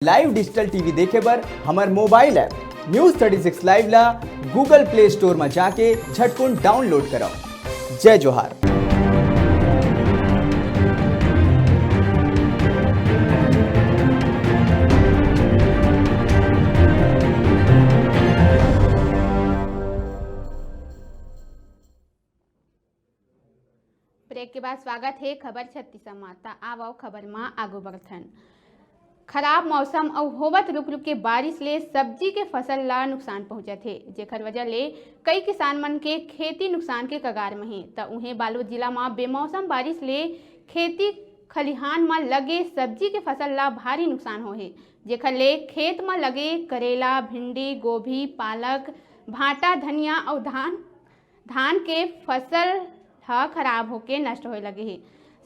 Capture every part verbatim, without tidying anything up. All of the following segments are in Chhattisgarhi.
Live digital T V देखे बर हमर mobile app News thirty six Live ला Google Play Store म जाके झटकुन download करव। जय जोहार। Break के बाद स्वागत हे खबर छत्तीस म। त आवव खबर म आगू बढ़थन। खराब मौसम अउ होवत रुक रुक के बारिश ले सब्जी के फसल ला नुकसान पहुंचत हे, जेखर वजह ले कई किसान मन के खेती नुकसान के कगार म हे। त उहें बालोद जिला म बेमौसम बारिश ले खेती खलिहान म लगे सब्जी के फसल ला भारी नुकसान होहे, जेखर ले खेत म लगे करेला, भिंडी, गोभी, पालक, भांटा, धनिया अउ धान धान के फसल ह खराब होके नष्ट होए लगे हे।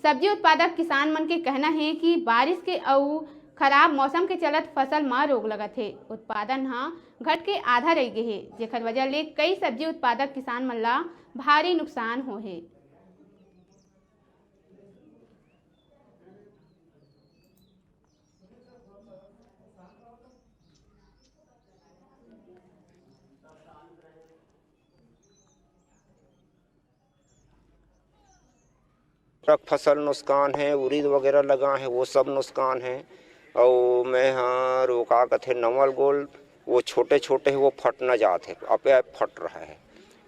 सब्जी उत्पादक किसान मन के कहना हे कि बारिश के अउ खराब मौसम के चलत फसल म रोग लगत हे। उत्पादन ह घट के आधा रह गे हे, जेखर वजह ले कई सब्जी उत्पादक किसान मन ला भारी नुकसान होहे। ट्रक फसल नुकसान है, उरीद वगैरह लगा है, वो सब नुकसान है। और मैं हाँ रोका कथे नवल गोल, वो छोटे छोटे है, वो फटना जात है, अपे आप फट रहा है।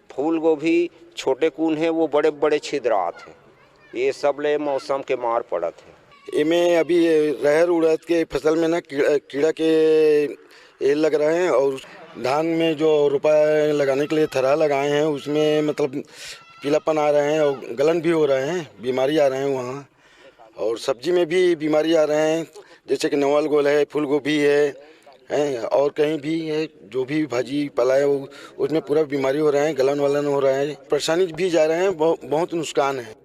फूल गोभी छोटे कून है, वो बड़े बड़े छिदरात है। ये सब ले मौसम के मार पड़त है। एमे अभी रहर उड़द के फसल में ना कीड़ा, कीड़ा के ये लग रहा है और धान में जो रोपा लगाने के लिए थरहा लगाए हैं, उसमें मतलब पीलापन आ रहे हैं और गलन भी हो रहे हैं, बीमारी आ रहे हैं वहाँ। और सब्जी में भी बीमारी आ रहे हैं, जैसे कि नवल गोल है, फूल गोभी है, हैं, और कहीं भी है, जो भी भाजी पाला है, वो, उसमें पूरा बीमारी हो रहे हैं, गलन वलन हो रहे हैं, परेशानी भी जा रहे हैं, बहु-, बहुत नुकसान है।